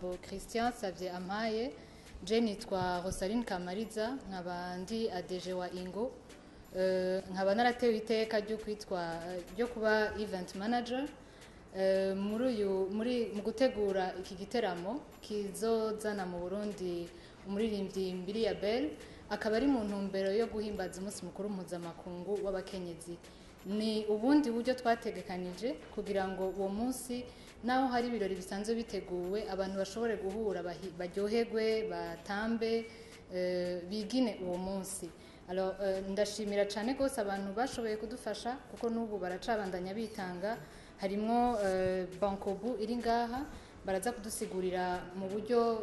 Ijambo Christian Savye ampaye. Je nitwa Rosaline Kamariza, nkaba ndi ADG wa Ingo. Nkaba naratewe iteka ryo kwitwa ryo kuba event manager muri uyu muri mu gutegura iki giteramo kizozana mu Burundi umuririmbyi Mbilia Bel, akaba ari mu ntumbero yo guhimbaza umunsi mukuru mpuzamakungu w'abakenyezi. Ni ubundi buryo twategekanije kugira ngo uwo munsi, naho hari ibirori bisanzwe biteguwe, abantu bashobore guhura, baryoherwe, batambe, bigine uwo munsi. Alors, ndashimira cyane rwose abantu bashoboye kudufasha, kuko n'ubu baracabandanya bitanga. Harimwo Bancobu iri ngaha, baraza kudusigurira mu buryo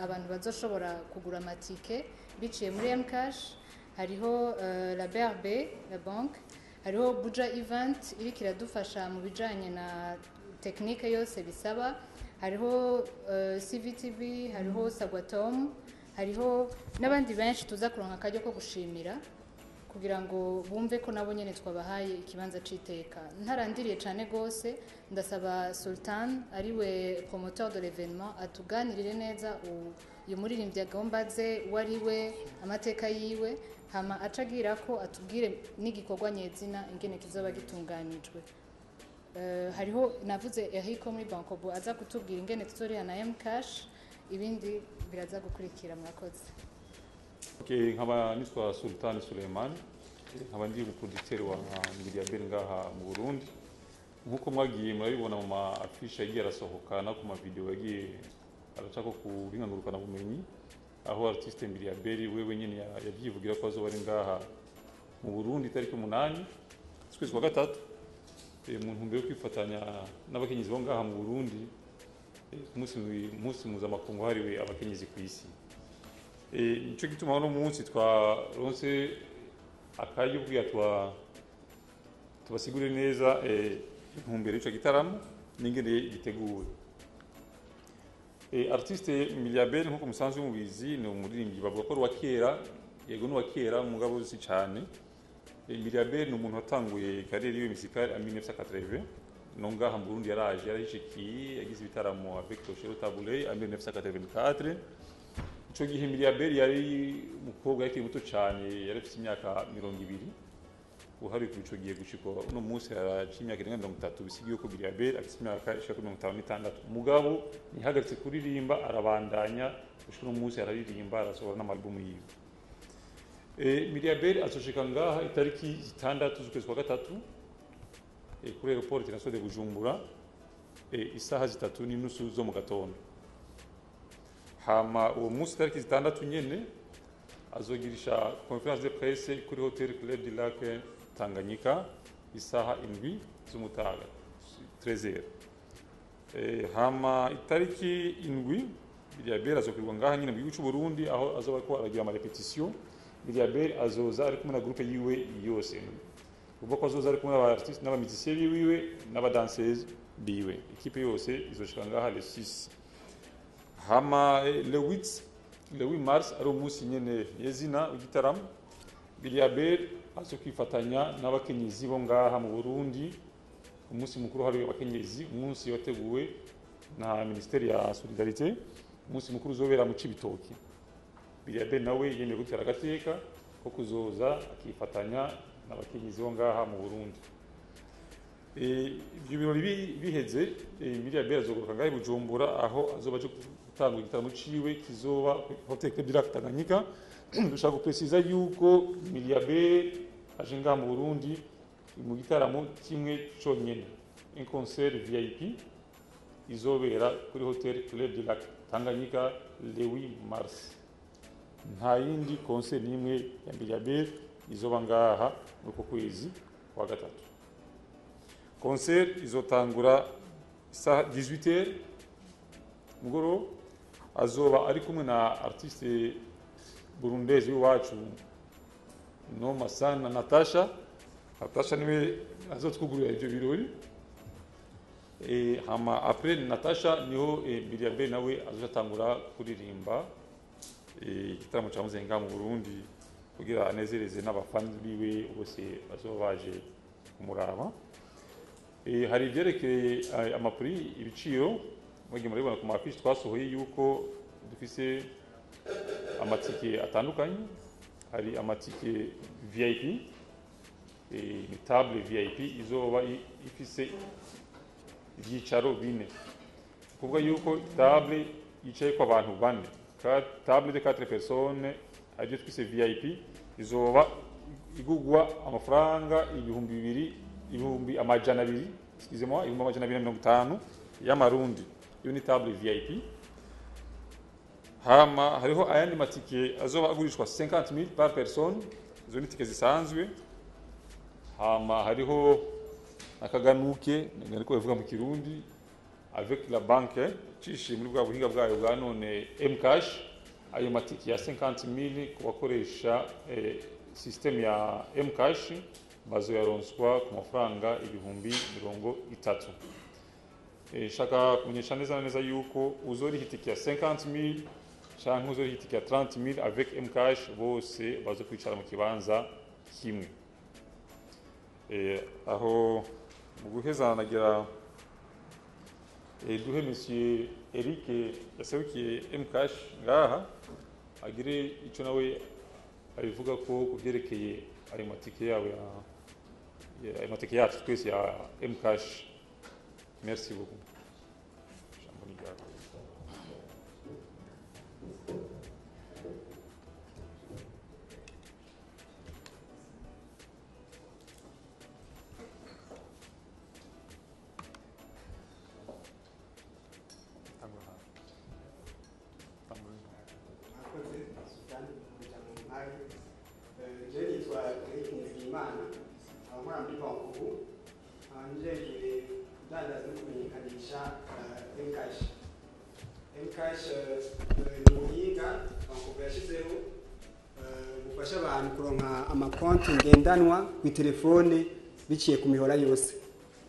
abantu bazoshobora kugura amatike biciye muri Mcash. Hariho la BRB, la banque, hariho Buja Event iriko iradufasha mu bijanye na technique yose bisaba, hariho CVTV, hariho Sagwatom, hariho n'abandi benshi tuza kuronka akaryo ko gushimira kugira ngo bumve ko nabo nyene twabahaye ikibanza c'iteka. Ntarandiriye cane gose, ndasaba Sultan, ariwe promoteur de l'événement, atuganirire neza uyu muririmbyi agomba aze, uwo ari we, amateka yiwe, hama acagira ko atubwire n'igikorwa nyezina ingene kizoba gitunganijwe. Hariho navuze Eric wo muri Bancobu aza kutubwira ingene tuzoriha na Mcash, ibindi biraza gukurikira. Murakoze. Okay, nkaba nitwa Sultan Suleiman, nkaba ndi umuproducteur wa Mbilia Bel ngaha mu Burundi. Nkuko mwagiye murabibona mu ma affiche yagiye arasohoka no ku ma video yagiye aracako ku buhinga bumenyi, aho artiste Mbilia Bel wewe nyene yavyivugira ko azoba ari ngaha mu Burundi itariki 8 z'ukwezi kwa gatatu, mu ntumbero yo kwifatanya n'abakenyezi bo ngaha mu Burundi ku munsi mpuzamakungu wahariwe abakenyezi ku isi. Nico gituma uno munsi twaronse akaryo kugira tubasigure neza intumbero y'ico gitaramo n'ingene giteguwe. Artiste Mbilia Bel, nkuko musanzwe mubizi, ni umuririmbyi bavuga ko ari uwa kera. Yego, ni uwa kera, mugabo si cane. Mbilia Bel ni umuntu watanguye carrière yiwe musicale en 1980 no ngaha mu Burundi. Yaraje, yarahishikiye, yagize ibitaramo avec Toshero Tabu Ley en 1984. Ico gihe Mbilia Bel yari umukobwa yakiri muto cane, yari afite imyaka 20. Uhari ku ico gihe gushika uno munsi haraca imyaka irenga 30, bisigiye ko Mbilia Bel afite imyaka ishika kuri 56. Mugabo ntihagaritse kuririmba, arabandanya gushika uno munsi, araririmba, arasohora n'amalbumu yiwe. Mbilia Bel azoshika ngaha itariki 6 z'ukwezi kwa gatatu kuri aéroport international de Bujumbura, isaha 3:30 zo mu gatondo. Hama uwo munsi itariki 6 nyene azogirisha conférence de presse kuri Hotel Club du Lac Tanganyika isaha 7 z'umutaga, 13h. Hama itariki 7 Mbilia Bel azokwirwa ngaha nyine mu gihugu cy'u Burundi, aho azoba ariko aragira ama répétition. Mbilia Bel azoza ari kumwe na groupe yiwe yose, kuvuga ko azoza ari kumwe n'aba artiste n'aba musiciens biwe n'aba danseuses biwe. Équipe yose izoshika ngaha le 6. Hama le 8, le 8 mars, ari umunsi nyene yezina w'igitaramo, Mbilia Bel azokwifatanya n'abakenyezi bo ngaha mu Burundi umunsi mukuru wahariwe abakenyezi, umunsi wateguwe na ministeri ya Solidarité, umunsi mukuru uzobera mu Cibitoki. Mbilia Bel nawe yemeye gutera agateka ko kuzoza akifatanya n'abakenyezi bo ngaha mu Burundi. Ibyo birori biheze, Mbilia Bel azogaruka ngaha i Bujumbura, aho azoba aje gutanga igitaramo ciwe kizoba Hotel Club du Lac Tanganyika. Dushaka gupresiza yuko Mbilia Bel aje ngaha mu Burundi mu gitaramo kimwe conyene, un concert VIP izobera kuri Hotel Club du Lac Tanganyika le 8 mars. Nta yindi concert n'imwe ya Mbilia Bel izoba ngaha muri uko kwezi kwa gatatu. Concert izotangura isaha 18h mugoroba. Azoba ari kumwe na artiste burundese w'iwacu Noma Sana Natasha. Natasha niwe azotwugurura ivyo birori. Hama après Natasha niho Mbilia Bel nawe azotangura kuririmba igitaramo ca muzenga mu Burundi, kugira anezereze n'abafani biwe bose bazoba baje kumuraba. Hari ivyerekeye ama prix, ibiciro. Mwagiye murabibona ku ma affiches twasohoye yuko dufise amatike atandukanye. Hari amatike VIP, ni table VIP izoba ifise ibyicaro bine, kuvuga yuko table yicayeko abantu bane, table de 4 personnes, aribyo twise VIP, izoba igugwa amafaranga 2000, 200,000, excusez-moi, 250,000 y'amarundi. Iyo ni table VIP. Hama hariho ayandi matike azoba agurishwa 50,000 par personne, izo ni tike zisanzwe. Hama hariho akaganuke, ariko bivuga mu Kirundi, avec la banque cishe muri bwa buhinga bwayo bwa none Mcash, ayo matike ya 50,000 ku bakoresha system ya Mcash bazoyaronswa ku mafaranga 30,000. Shaka kumenyesha neza na neza yuko uzoriha itike ya 50,000 canke uzoriha itike ya 30,000 avec Mcash, bose bazokwicara mu kibanza kimwe. Aho mu guheza nagira duhe Monsieur Eric yaserukiye Mcash ngaha agire ico nawe abivuga ko kubyerekeye ayo matike yabo ya ayo matike yacu twese ya Mcash. Merci beaucoup. Ijambo ni ryawe. Tangura. Tangura. Mwakoze Sultani umuryango mpaye. Je nitwa Eric Nizigimana, nkaba nkora muri Bankubu, nkaba njejwe kudandaza no kumenyekanisha Mcash. Mcash ni ubuhinga Bankubu yashyizeho bufasha abantu kuronka amakonti ngendanwa ku telefone biciye ku mihora yose.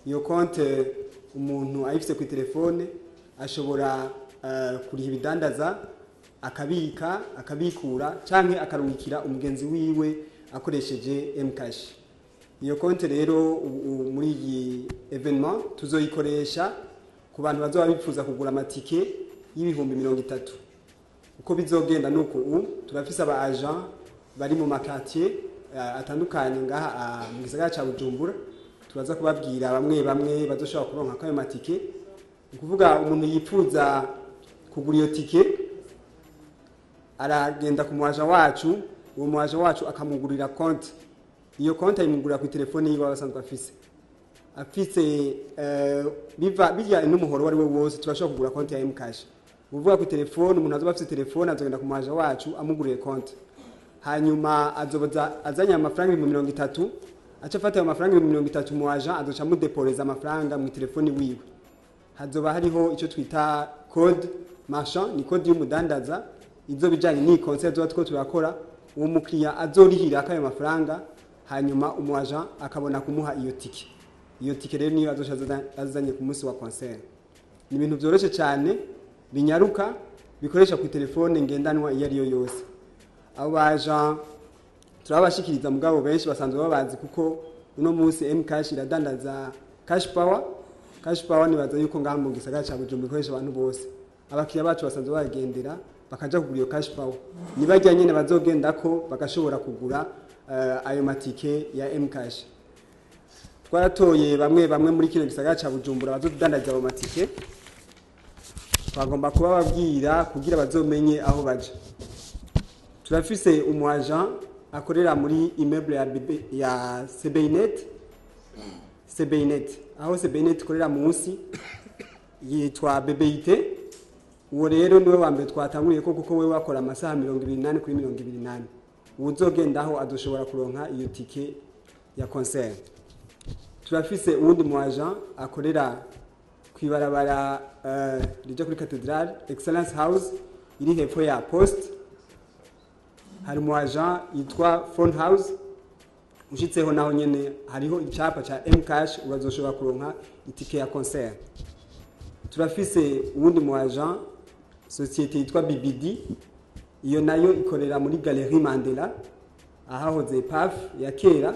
Iyo konti umuntu ayifise ku telefone ashobora kuriha ibidandaza, akabika, akabikura canke akarungikira umugenzi wiwe akoresheje Mcash. Iyo konti rero muri iyi événement tuzoyikoresha ku bantu bazoba bifuza kugura amatike y'30,000. Uko bizogenda nuko ubu turafise aba agent bari mu ma quartier atandukanye ngaha mu gisagara ca Bujumbura. Turaza kubabwira bamwe bamwe bazoshobora kuronka ayo matike. Ni ukuvuga umuntu yipfuza kugura iyo tike aragenda ku mu agent wacu, uwo mu agent wacu akamugurira konti. Iyo konti ayimugurira ku telefone yiwe aba asanzwe afise biva bijya n'umuhoro wari we wose turashobora kugura konti ya Mcash. Uvuga ku telefone, umuntu azoba afise telefone azogenda ku mu agent wacu amugurire konti, hanyuma azobaza azanye amafaranga 30,000, aca afata ayo mafaranga 30,000, mu agent azoca amudeporeza amafaranga mu telefone wiwe. Hazoba hariho icyo twita code marchand, ni code y'umudandaza izo bijanye n'iyi concert tuba two turakora. Uwo mukiriya azorihira akayo mafaranga, hanyuma umu agent akabona kumuha iyo tike. Iyo tike rero niyo azoca azanye ku munsi wa concert. Ni ibintu byoroshe cyane, binyaruka, bikoresha ku telefone ngendanwa iyo ari yo yose. Abo baja turabashikiriza, mugabo benshi basanzwe babazi kuko uno munsi Mcash iradandaza cash power. Cash power nibaza yuko ngaha mu gisagara ca Bujumbura ikoresha abantu bose. Abakiriya bacu basanzwe bagendera bakaja kugura iyo cash power, nibajya nyene bazogendako bagashobora kugura ayo matike ya Mcash. Twaratoye bamwe bamwe muri kino gisagara ca Bujumbura bazodandariza ayo matike. Twagomba kubababwira kugira bazomenye aho baja. Turafise umu agent akorera muri immeuble ya BB, ya CBINET, CBINET, aho CBINET ikorera munsi, yitwa BBIT. Uwo rero niwe wa mbere twatanguriye ko kuko we wakora amasaha 24 kuri 24. Uwuzogendaho azoshobora kuronka iyo tike ya concert. Turafise uwundi mu agent akorera kwibarabara rija kuri Cathedral, Excellence House iri hepfo ya Poste. Hari mu agent yitwa Phone House, ushitseho naho nyene hariho icapa ca Mcash, urazoshobora kuronka itike ya concert. Turafise uwundi mu agent, société yitwa BBD, iyo nayo ikorera muri Galerie Mandela ahahoze PAF ya kera,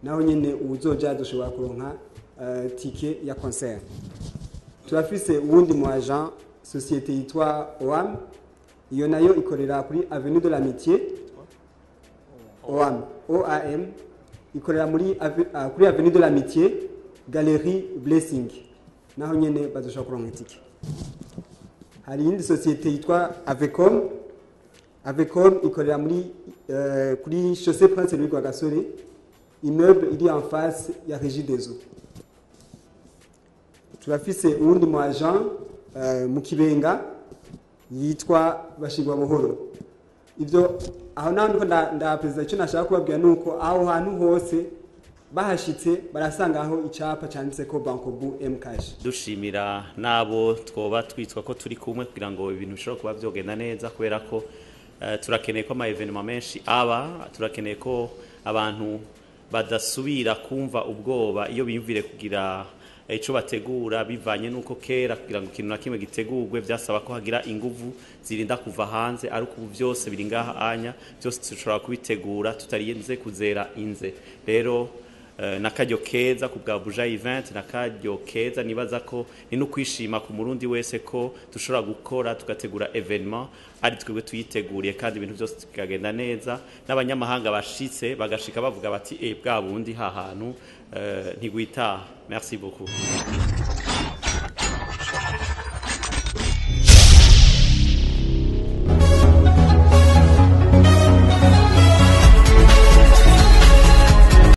naho nyene uwuzoja azoshobora kuronka tike ya concert. Turafise uwundi mu agent, société yitwa OAM, iyo nayo ikorera kuri Avenue de l'Amitié. OAM, OAM, ikorera kuri Avenue de l'Amitié, Galerie Blessing, naho nyene bazoshobora kuronka itike. Hari iyindi société yitwa Avecom. Avecom ikorera kuri Chaussée Prince Louis Rwagasore, immeuble iri en face ya Régie des Eaux. Turafise uwundi mu agent mu Kibenga yitwa Bashirwa Buhoro. Ibyo aho naho ndiko nda perezida, icyo nashaka kubabwira ni uko aho hantu hose bahashitse barasanga aho icapa canditse ko Bancobu Mcash. Dushimira n'abo twoba twitwa ko turi kumwe kugira ngo ibintu bishobore kuba byogenda neza, kubera ko turakeneye ko ama événements menshi aba, turakeneye ko abantu badasubira kumva ubwoba iyo biyumvire kugira ico bategura, bivanye nuko kera kugira ngo ikintu na kimwe gitegurwe vyasaba ko hagira inguvu zirinda kuva hanze, ariko ubu byose biri ngaha anya, byose dushobora kubitegura tutarinze kuzera inze. Rero nakaryo keza ku bwa Buja Event, nakaryo keza, nibaza ko ni no kwishima ku Murundi wese ko dushobora gukora tugategura événement ari twebwe tuyiteguriye, kandi ibintu byose bikagenda neza, n'abanyamahanga bashitse bagashika bavuga bati: "Eh, bwa bundi ha hantu ntigwitaha." Merci beaucoup.